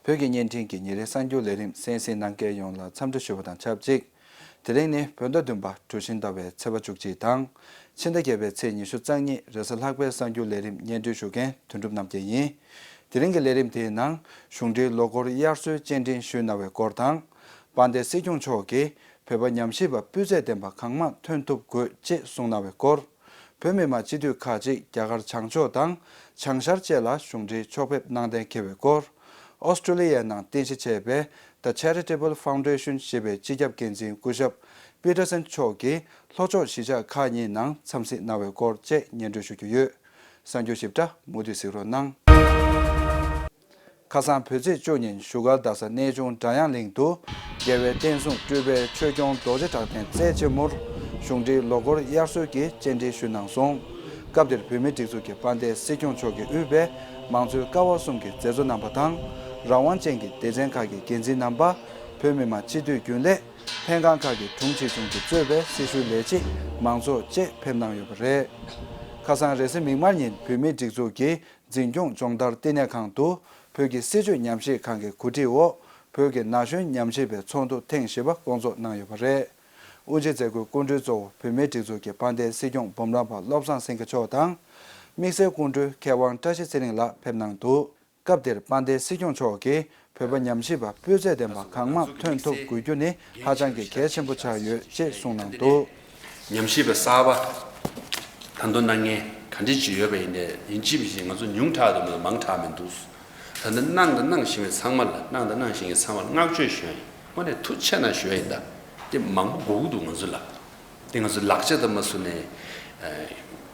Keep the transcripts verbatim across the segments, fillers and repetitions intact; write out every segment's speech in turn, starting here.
བོད་ཀྱི་བརྙན་འཕྲིན་གྱི་ཉིན་རེའི་གསར་འགྱུར་ལས་རིམ་གསན་གཟིགས་གནང་མཁན་ཡོངས་ལ་འཚམས་འདྲི་ཞུ་བ་དང་ཆབས་ཅིག་དེ་རིང་ནི་བོད་ཟླ་བདུན་པ་གྲུ་བཞི་ཟླ་བའི་ཚེས་པ་བཅུ་གཅིག་དང་། ཕྱི་ཟླ་བརྒྱད་པའི་ཚེས་ཉི་ཤུ་རྩ་གཉིས་རེས་གཟའ་ལྷག་པའི་གསར་འགྱུར་ལས་རིམ་སྙན་སྒྲོན་ཞུ་མཁན་དོན་གྲུབ་རྣམ་རྒྱལ་ཡིན། དེ་རིང་གི་ལས་རིམ་དེའི་ནང་གཞུང་འབྲེལ་ལོ་འཁོར་དབྱར་གསོལ་སྤྱན་འདྲེན་ཞུས་གནང་བའི་སྐོར་དང་། དཔལ་ལྡན་སྲིད་སྐྱོང་མཆོག་གིས་བོད་པ་ཉམས་ཞིབ་པ་སྤུས་ཚད་ལྡན་པ་གང་མང་ཐོན་ཐུབ་དགོས་ཅེས་གསུངས་གནང་བའི་སྐོར། བོད་མི་མང་སྤྱི་འཐུས་ཁག་ཅིག་རྒྱ་གར་བྱང་ཕྱོགས་དང་བྱང་ཤར་བཅས་ལ་གཞུང་འབྲེལ་ཕྱོགས་ཕེབས་གནང་གཏན་འཁེལ་བའི་སྐོར། ཨོ་སི་ཀྲོ་ལི་ཡའི་ནང་རྟེན་གཞི་བྱས་པའི་The Charitable Foundation ཞེས་པའི་སྤྱི་ཁྱབ་འགན་འཛིན་སྐུ་ཞབས་པི་ཏར་སན་མཆོག་གིས་ལྷོ་ཕྱོགས་གཞིས་ཆགས་ཁག་གཉིས་ནང་འཚམས་གཟིགས་གནང་བའི་སྐོར་བཅས་སྙན་སྒྲོན་ཞུ་རྒྱུ་ཡོད། གསར་འགྱུར་ཞིབ་ཕྲ་མུ་མཐུད་གཟིགས་རོགས་གནང་། ཁ་སང་བོད་ཚེས་བཅུ་ཉིན་བཞུགས་སྒར་རྡ་ས་གནས་ཆུང་སྒྲ་དབྱངས་གླིང་དུ། རྒྱལ་བའི་བསྟན་སྲུང་སྤྲུལ་པའི་ཆོས་སྐྱོང་རྡོ་རྗེ་གྲགས་ལྡན་རྩལ་ཆེན་མོར་གཞུང་འབྲེལ་ལོ་འཁོར་དབྱར་གསོལ་གྱི་སྤྱན་འདྲེན་ཞུས་གནང་སོང་། སྐབས་དེར་བོད་མིའི་སྒྲིག་འཛུགས་ཀྱི་དཔལ་ལྡན་སྲིད་སྐྱོང་མཆོག་གིས་དབུས་པའི་མང་གཙོའི་ཀ་བ་གསུམ་གྱི་མཛད་གཙོ་རྣམ་པ་དང་། རང་དབང་ཅན་གྱི་སྡེ་ཚན་ཁག་གི་འགན་འཛིན་རྣམ་པ། བོད་མི་མང་སྤྱི་འཐུས་རྒྱུན་ལས། ལྷན་ཁང་ཁག་གི་དྲུང་ཆེ་ཆུང་གིས་གཙོས་པའི་སྲི་ཞུ་ལས་བྱེད་མང་ཚོགས་བཅས་ཕེབས་གནང་ཡོད་པ་རེད། ཁ་སང་རེས་གཟའ་མིག་དམར་ཉིན་བོད་མིའི་སྒྲིག་འཛུགས་ཀྱི་འཛིན་སྐྱོང་སྦྱོང་བརྡར་བསྟི་གནས་ཁང་དུ་བོད་ཀྱི་སྲིད་བྱུས་ཉམས་ཞིབ་ཁང་གི་གོ་སྒྲིག་འོག་བོད་ཀྱི་ན་གཞོན་ཉམས་ཞིབ་པའི་ཚོགས་འདུ་ཐེངས་བཞི་པ་བསྐོང་ཚོགས་གནང་ཡོད་པ་རེད། དབུ་འབྱེད་མཛད་སྒོའི་སྐུ་མགྲོན་གཙོ་བོ་བོད་མིའི་སྒྲིག་འཛུགས་ཀྱི་དཔལ་ལྡན་སྲིད་སྐྱོང་འབུམ་རམས་པ་བློ་བཟང་སེང་གེ་མཆོག་དང་། དམིགས་བསལ་སྐུ་མགྲོན་མཁས་དབང་བཀྲ་ཤིས་ཚེ་རིང་ལགས་ཕེབས་གནང་འདུག་སྐབས་དེར་དཔལ་ལྡན་སྲིད་སྐྱོང་མཆོག་གིས་བོད་པ་ཉམས་ཞིབ་པ་སྤུས་ཚད་ལྡན་པ་གང་མང་ཐོན་ཐུབ་དགོས་རྒྱུ་ནི་ཧ་ཅང་གི་གལ་ཆེན་པོ་ཆགས་ཡོད་ཅེས་གསུངས་གནང་འདུག་ཉམས་ཞིབ་པ་གསར་པ་ད་དུང་གནང་མཁན་ག་འདྲ་ཅིག་ཡོད་པ་ཡིན་ནའི་ཡིན་གཅིག་མིན་གཅིག་ང་ཚོ་ཉུང་དྲགས་འདུག་མ་གཏོགས་མང་དྲགས་མི་འདུག་ད་ནི་གནང་དང་གནང་བཞིན་པའི་ཚང་མ་ལ་གནང་དང་གནང་བཞིན་པའི་ཚང་མ་ལ་བསྔགས་བརྗོད་ཞུ་ཡ་ཡིན། དངོས་གནས་ཐུགས་རྗེ་ཆེ་གནང་ཞུ་ཡ་ཡིན། ད་དེ་མང་པོ་དགོས་ཀྱི་འདུག་ང་ཚོ་ལ། དེ་ང་ཚོ་ལག་ཆ་དང་མ་བཟུང་ནས། ཨ།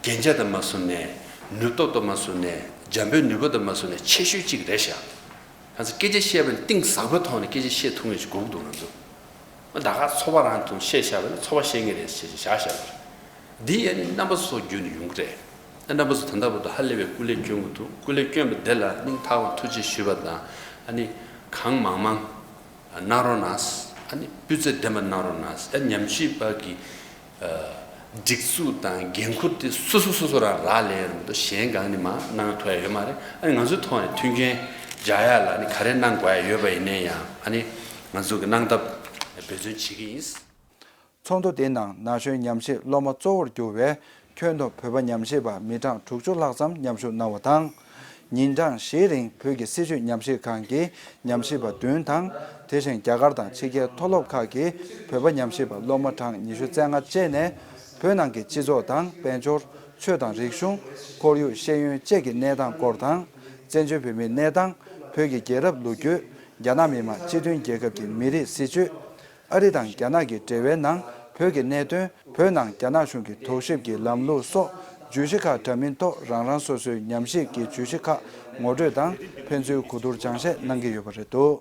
རྒྱན་ཆ་དང་མ་བཟུང་ནས། ནུས་སྟོབས་དང་མ་བཟུང་ནས། འཇམ་པོའི་ནུས་པ་དང་མ་བཟུང་ནས་ཆེ་ཤོས་གཅིག་རེད་ཤག་ང་ཚོ་སྐད་ཆ་བཤད་པ་ནི་གཏིང་ཟབ་པོའི་ཐོག་ནས་སྐད་ཆ་བཤད་ཐུབ་མཁན་ཞིག་དགོས་ཀྱི་འདུག་ང་ཚོ། ད་ག་ཚོགས་པ་རང་དུ་བཤད་བཞག་པ་ན་ཚོགས་པ་བཤད་མཁན་རེད་ཟེར་བཞག་བཞག་པ་རེད། འདི་ཡ་ནི་རྣམ་པ་ཚོ་བརྒྱུད་ནས་ཡོང་གི་རེད། རྣམ་པ་ཚོ་ད་ལྟ་བར་དུ་ཧ་ལས་པའི་སྐུ་ལས་བསྐྱོན་གྱི་འདུག་སྐུ་ལས་བསྐྱོན་པ་དེ་ལ་སྙིང་ཐག་པ་ཐུགས་རྗེ་ཞུས་པ་དང་། ཨ་ནི་གང་མང་མང་། གནང་རོགས་གནང་། ཨ་ནི་སྤུས་ཚད་ལྡན་པ་གནང་རོགས་གནང་། ཨ་ཉམས་ཞིབ་པ་གི་ཨ་སྒྲིག་འཛུགས་དང་འགན་ཁུར་དེ་སོ་སོ་སོ་སོ་རང་རག་ལས་ཡོད་མ་གཏོགས་གཞན་གང་ནས་མ་གནང་ཐུབ་ཡ་ཡོད་མ་རེད། ཨ་ནི་ང་ཚོའི་ཐོག་ནས་མཐུན་རྐྱེན་སྦྱར་ཡ་ལ་ཨ་ནི་ག་རེ་གནང་དགོས་ཡ་ཡོད་པ་ཡིན་ནའི་ཡང་ཨ་ནི་ང་ཚོ་གི་གནང་ཐབས་འབད་བརྩོན་བྱེད་ཀྱི་ཡིན། ཚོགས་འདུ་དེའི་ནང་ན་གཞོན་ཉམས་ཞིབ་སློབ་མ་གཙོ་བོར་གྱུར་བའི་ཁྱོན་བསྡོམས་བོད་པ་ཉམས་ཞིབ་པ་མི་གྲངས་དྲུག་ཅུ་ལྷག་ཙམ་མཉམ་ཞུགས་གནང་བ་དང་། ཉིན་གྲངས་བཞིའི་རིང་བོད་ཀྱི་སྲིད་བྱུས་ཉམས་ཞིབ་ཁང་གི་ཉམས་ཞིབ་པ་བདུན་དང་། དེ་བཞིན་རྒྱ་གར་དང་ཕྱི་རྒྱལ་མཐོ་སློབ་ཁག་གི་བོད་པ་ཉམས་ཞིབ་པ་སློབ་མ་གྲངས་ཉི་ཤུ་རྩ་ལྔ་བཅས་ནས་བོད་ནང་གི་སྤྱི་ཚོགས་དང་དཔལ་འབྱོར། ཆོས་དང་རིག་གཞུང་། ཁོར་ཡུག་ཤེས་ཡོན་བཅས་ཀྱི་གནས་སྟངས་སྐོར་དང་། བཙན་བྱོལ་བོད་མིའི་གནས་སྟངས། བོད་ཀྱི་རྒྱལ་རབས་ལོ་རྒྱུས། རྒྱ་ནག་མི་དམངས་སྤྱི་མཐུན་རྒྱལ་ཁབ་ཀྱི་མི་རིགས་སྲིད་བྱུས། ཨ་རི་དང་རྒྱ་ནག་གི་འབྲེལ་བའི་ནང་བོད་ཀྱི་གནད་དོན། བོད་ནང་རྒྱ་ནག་གཞུང་གི་དོགས་ཞིབ་ཀྱི་ལམ་ལུགས་སོགས་བརྗོད་གཞི་ཁག་འདྲ་མིན་ཐོག་རང་རང་སོ་སོའི་ཉམས་ཞིབ་ཀྱི་བརྗོད་གཞི་ཁག་ངོ་སྤྲོད་དང་ཕན་ཚུན་གོ་བསྡུར་སྦྱང་བཤད་གནང་གི་ཡོད་པ་རེད་འདུག་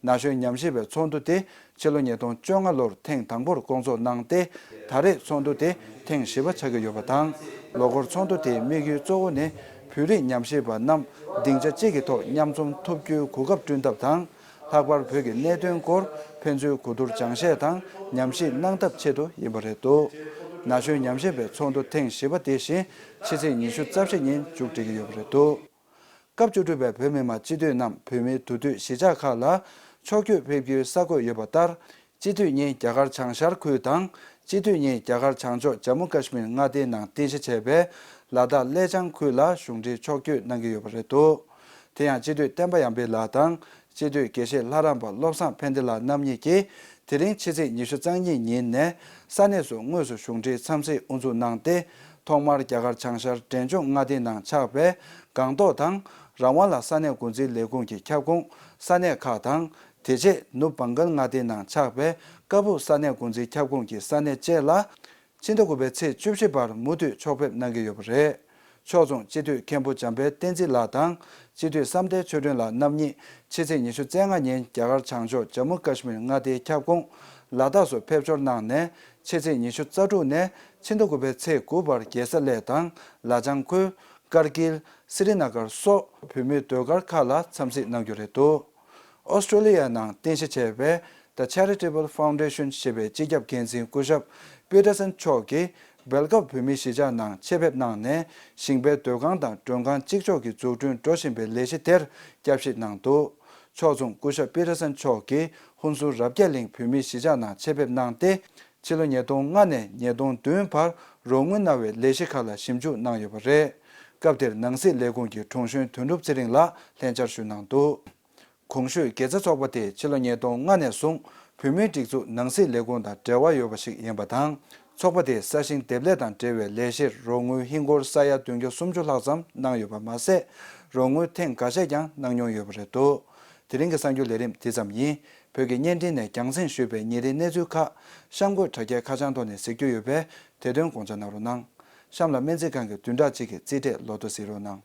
ན་གཞོན་ཉམས་ཞིབ་པའི་ཚོགས་འདུ་དེ་ཕྱི་ལོ་ཉིས་སྟོང་བཅོ་ལྔ་ལོར་ཐེངས་དང་པོར་བསྐོང་ཚོགས་གནང་སྟེ། ད་རེས་ཚོགས་འདུ་དེ་ཐེངས་བཞི་པ་ཆགས་ཀྱི་ཡོད་པ་དང་། ལོ་འཁོར་ཚོགས་འདུ་དེའི་དམིགས་ཡུལ་གཙོ་བོ་ནི་བོད་རིགས་ཉམས་ཞིབ་པ་རྣམས་སྡིངས་ཆ་གཅིག་གི་ཐོག་མཉམ་འཛོམས་ཐུབ་རྒྱུའི་གོ་སྐབས་བསྐྲུན་ཐབས་དང་། ལྷག་པར་བོད་ཀྱི་གནད་དོན་སྐོར་ཕན་ཚུན་གོ་བསྡུར་སྦྱང་བཤད་དང་ཉམས་ཞིབ་གནང་ཐབས་ཆེད་དུ་ཡིན་པ་རེད་འདུག་ན་གཞོན་ཉམས་ཞིབ་པའི་ཚོགས་འདུ་ཐེངས་བཞི་པ་དེ་བཞིན་ཕྱི་ཚེས་ཉི་ཤུ་རྩ་བཞི་ཉིན་མཇུག་སྒྲིལ་གྱི་ཡོད་པ་རེད་འདུག་སྐབས་བཅུ་དྲུག་པའི་བོད་མི་མང་སྤྱི་འཐུས་རྣམས་བོད་མིའི་འདུས་སྡོད་གཞིས་ཆགས་ཁག་ལ་ཕྱོགས་བསྐྱོད་ཕེབས་རྒྱུའི་གསར་འགོད་ཡོད་པ་ལྟར། སྤྱི་འཐུས་གཉིས་རྒྱ་གར་བྱང་ཤར་ཁུལ་དང་། སྤྱི་འཐུས་གཉིས་རྒྱ་གར་བྱང་ཕྱོགས་ཇམ་མུ་ཀ་ཤི་མིར་མངའ་སྡེའི་ནང་རྟེན་གཞི་བྱས་པའི་ལ་དྭགས་ཀླེ་ཆང་ཁུལ་ལ་གཞུང་འབྲེལ་ཕྱོགས་བསྐྱོད་གནང་གི་ཡོད་པ་རེད་འདུག་དེ་ཡང་སྤྱི་འཐུས་བསྟན་པ་ཡར་འཕེལ་ལགས་དང་། སྤྱི་འཐུས་དགེ་བཤེས་ལྷ་རམས་པ་བློ་བཟང་ཕན་བདེ་ལགས་རྣམ་གཉིས་ཀྱིས་དེ་རིང་ཕྱི་ཚེས་ཉི་ཤུ་རྩ་གཉིས་ཉིན་ནས་ས་གནས་སུ་དངོས་སུ་གཞུང་འབྲེལ་འཚམས་གཟིགས་དབུ་འཛུགས་གནང་སྟེ། ཐོག་མར་རྒྱ་གར་བྱང་ཤར་འབྲས་ལྗོངས་མངའ་སྡེའི་ནང་ཆགས་པའི་སྒང་ཏོག་དང་། རང་དབང་ལ་ས་གནས་འགོ་འཛིན་ལས་ཁུངས་ཀྱི་ཁྱབ་ཁོངས་ས་གནས་ཁག་དང་། དེ་རྗེས་ནུབ་བྷང་གལ་མངའ་སྡེའི་ནང་ཆགས་པའི་ཀ་སྦུག་ས་གནས་འགོ་འཛིན་ཁྱབ་ཁོངས་ཀྱི་ས་གནས་བཅས་ལ། ཕྱི་ཟླ་དགུ་པའི་ཚེས་བཅུ་བཞི་བར་མུ་མཐུད་ཕྱོགས་ཕེབས་གནང་གི་ཡོད་པ་རེད། ཕྱོགས་མཚུངས་སྤྱི་འཐུས་མཁན་པོ་འཇམ་དཔལ་བསྟན་འཛིན་ལགས་དང་། སྤྱི་འཐུས་བསམ་གཏན་ཆོས་སྒྲོན་ལགས་རྣམ་གཉིས་ཕྱི་ཚེས་ཉི་ཤུ་རྩ་ལྔ་ཉིན་རྒྱ་གར་བྱང་ཕྱོགས་ཇམ་མུ་ཀ་ཤི་མིར་མངའ་སྡེའི་ཁྱབ་ཁོངས་ལ་དྭགས་སུ་ཕེབས་འབྱོར་གནང་ནས། ཕྱི་ཚེས་ཉི་ཤུ་རྩ་དྲུག་ནས་ཕྱི་ཟླ་དགུ་པའི་ཚེས་དགུ་བར་རྒྱལ་ས་གླེ་དང་ལ་ལྗང་ཁུལ། ཀར་གིལ། སི་རི་ན་གར་སོགས་བོད་མིའི་ཟློས་གར་ཁག་ལ་འཚམས་གཟིགས་གནང་རྒྱུ་རེད་འདུག་ཨོ་སི་ཀྲོ་ལི་ཡའི་ནང་རྟེན་གཞི་བྱས་པའི་The Charitable Foundation ཞེས་པའི་སྤྱི་ཁྱབ་འགན་འཛིན་སྐུ་ཞབས་པི་ཏར་སན་མཆོག་གིས་སྦེལ་ཀབ་བོད་མིའི་གཞིས་ཆགས་ནང་ཆེད་ཕེབས་གནང་ནས། ཞིང་པའི་སྡོད་ཁང་དང་མགྲོན་ཁང་གཅིག་ལྕོགས་ཀྱི་འཛུགས་སྐྲུན་འགྲོ་བཞིན་པའི་ལས་གཞི་དེར་བསྐྱར་ཞིབ་གནང་འདུག་ཕྱོགས་མཚུངས་སྐུ་ཞབས་པི་ཊར་སན་མཆོག་གིས་ཧུན་སུར་རབ་རྒྱས་གླིང་བོད་མིའི་གཞིས་ཆགས་ནང་ཆེད་ཕེབས་གནང་སྟེ། ཕྱི་ལོ་ཉིས་སྟོང་ལྔ་ནས་ཉིས་སྟོང་བདུན་བར་རོགས་དངུལ་གནང་བའི་ལས་གཞི་ཁག་ལ་ཞིབ་འཇུག་གནང་ཡོད་པ་རེད། སྐབས་དེར་ནང་སྲིད་ལས་ཁུངས་ཀྱི་དྲུང་གཞོན་དོན་གྲུབ་ཚེ་རིང་ལགས་ལྷན་བཅར་ཞུས་གནང་འདུག་གོང་ཞུས་དགེ་རྩ་ཚོགས་པ་དེས་ཕྱི་ལོ་ཉིས་སྟོང་ལྔ་ནས་བཟུང་བོད་མིའི་སྒྲིག་འཛུགས་ནང་སྲིད་ལས་ཁུངས་དང་འབྲེལ་བ་ཡོད་པ་ཞིག་ཡིན་པ་དང་། ཚོགས་པ་དེས་ས་ཞིང་འདེབས་ལས་དང་འབྲེལ་བའི་ལས་གཞིར་རོགས་དངུལ་ཧིན་སྒོར་ས་ཡ་བདུན་བརྒྱ་སུམ་ཅུ་ལྷག་ཙམ་གནང་ཡོད་པ་མ་ཟད། རོགས་དངུལ་ཐེངས་འགའ་ཤས་ཀྱང་གནང་མྱོང་ཡོད་པ་རེད་འདུག་དེ་རིང་གི་གསར་འགྱུར་ལས་རིམ་འདི་ཙམ་ཡིན། བོད་ཀྱི་བརྙན་འཕྲིན་ནས་རྒྱང་སྲིང་ཞུས་པའི་ཉིན་རེའི་གནས་ཚུལ་ཁག་གཤམ་འཁོད་དྲ་རྒྱའི་ཁ་བྱང་ཐོག་ནས་གཟིགས་རྒྱུ་ཡོད་པས། དེ་དོན་དགོངས་འཇགས་གནང་རོགས་གནང་། གཤམ་ལ་སྨན་རྩིས་ཁང་གི་བདུན་ཕྲག་གཅིག་གི་རྩིས་འབྲས་ལོ་ཐོ་གཟིགས་རོགས་གནང་།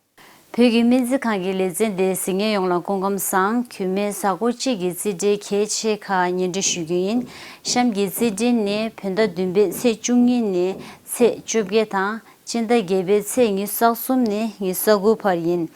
བོད་ཀྱི་སྨན་རྩིས་ཁང་གི་ལེ་ཚན་འདི་གཟིགས་མཁན་ཡོངས་ལ་སྐུ་ཁམས་བཟང་། གུས་མོས་གཟའ་འཁོར་གཅིག་གི་རྩིས་འབྲས་གལ་ཆེ་ཁག་སྙན་སྒྲོན་ཞུ་རྒྱུ་ཡིན། གཤམ་གྱི་རྩིས་འབྲས་ནི་བོད་ཟླ་བདུན་པའི་ཚེས་བཅུ་གཉིས་ནས་ཚེས་བཅོ་བརྒྱད་དང་། སྤྱི་ཟླ་བརྒྱད་པའི་ཚེས་ཉི་ཤུ་རྩ་གསུམ་ནས་ཉི་ཤུ་རྩ་དགུ་བར་ཡིན།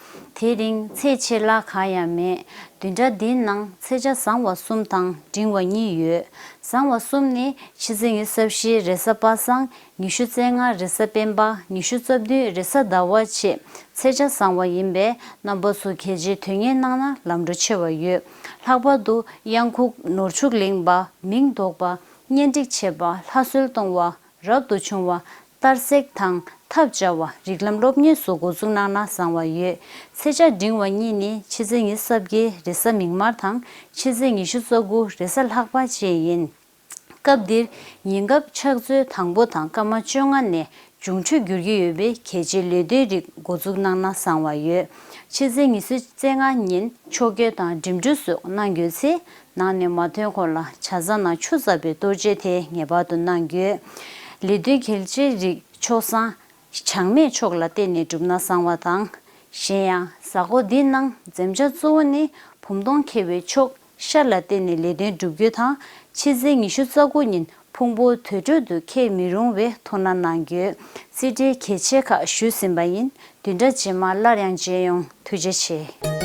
དེ་རིང་ཚེས་ཆད་ལྷག་གང་ཡང་མེད། བདུན་ཕྲག་འདིའི་ནང་ཚེས་ཆ་བཟང་བ་གསུམ་དང་འབྲིང་བ་གཉིས་ཡོད། བཟང་བ་གསུམ་ནི་ཕྱི་ཚེས་ཉི་ཤུ་རྩ་བཞི་རེས་གཟའ་པ་སངས། ཉི་ཤུ་རྩ་ལྔ་རེས་གཟའ་སྤེན་པ། ཉི་ཤུ་རྩ་བདུན་རེས་གཟའ་ཟླ་བ་བཅས་ཚེས་ཆ་བཟང་བ་ཡིན་པས། རྣམ་པ་ཚོ་གལ་ཆེའི་དོན་གཉེར་གནང་ན་ལམ་འགྲོ་ཆེ་བ་ཡོད། ལྷག་པར་དུ་གཡང་ཁུག་ནོར་ཕྱུགས་ལེན་པ། མིང་འདོགས་པ། གཉེན་སྒྲིག་བྱེད་པ། ལྷ་གསོལ་གཏོང་བ། རབ་ཏུ་བྱུང་བ། གཏར་སྲེག་དང་ཐབས་བཅའ་བ། རིགས་ལམ་སློབ་གཉེར་སོགས་འགོ་འཛུགས་གནང་ན་བཟང་བ་ཡོད། ཚེས་ཆ་འབྲིང་བ་གཉིས་ནི་ཕྱི་ཚེས་ཉི་ཤུ་རྩ་བརྒྱད་རེས་གཟའ་མིག་དམར་དང་ཕྱི་ཚེས་ཉི་ཤུ་རྩ་དགུ་རེས་གཟའ་ལྷག་པ་བཅས་ཡིན། སྐབས་འདིར་ཉིན་རྒྱབ་ཕྱག་ཚོད་དང་པོ་དང་སྐར་མ་བཅོ་ལྔ་ནས་འབྱུང་འཕྲོད་འགྱུར་གྱི་ཡོད་པས། གལ་ཆེའི་ལས་དོན་རིགས་འགོ་འཛུགས་གནང་ན་བཟང་བ་ཡོད། ཕྱི་ཚེས་ཉི་ཤུ་རྩ་ལྔ་ཉིན་ཕྱོགས་བསྐྱོད་དང་འགྲིམ་འགྲུལ་སོགས་གནང་དགོས་ཚེ། ནང་ནས་མ་ཐོན་གོང་ལ་ཇ་ཚ་ནང་ཆུ་ཚ་བའི་གཏོར་བཅོས་དེ་ངེས་པར་དུ་གནང་དགོས། ལས་དོན་གལ་ཆེའི་རིགས་ཆོག་སང་བྱང་སྨད་ཕྱོགས་ལ་བརྟེན་ནས་བསྒྲུབས་ན་བཟང་བ་དང་། གཞན་ཡང་གཟའ་འཁོར་འདིའི་ནང་འཛེམ་བྱ་གཙོ་བོ་ནི་བུམ་སྟོང་འཁེལ་བའི་ཕྱོགས་ཤར་ལ་བརྟེན་ནས་ལས་དོན་བསྒྲུབ་རྒྱུ་དང་། ཕྱི་ཚེས་ཉི་ཤུ་རྩ་དགུ་ཉིན་ཕུང་པོ་དུར་ཁྲོད་དུ་འཁེལ་མི་རུང་བས་ཐུགས་སྣང་གནང་དགོས། རྩིས་འབྲས་གལ་ཆེ་ཁག་ཞུས་ཟིན་པ་ཡིན། བདུན་ཕྲག་རྗེས་མར་སླར་ཡང་མཇལ་ཡོང་། ཐུགས་རྗེ་ཆེ།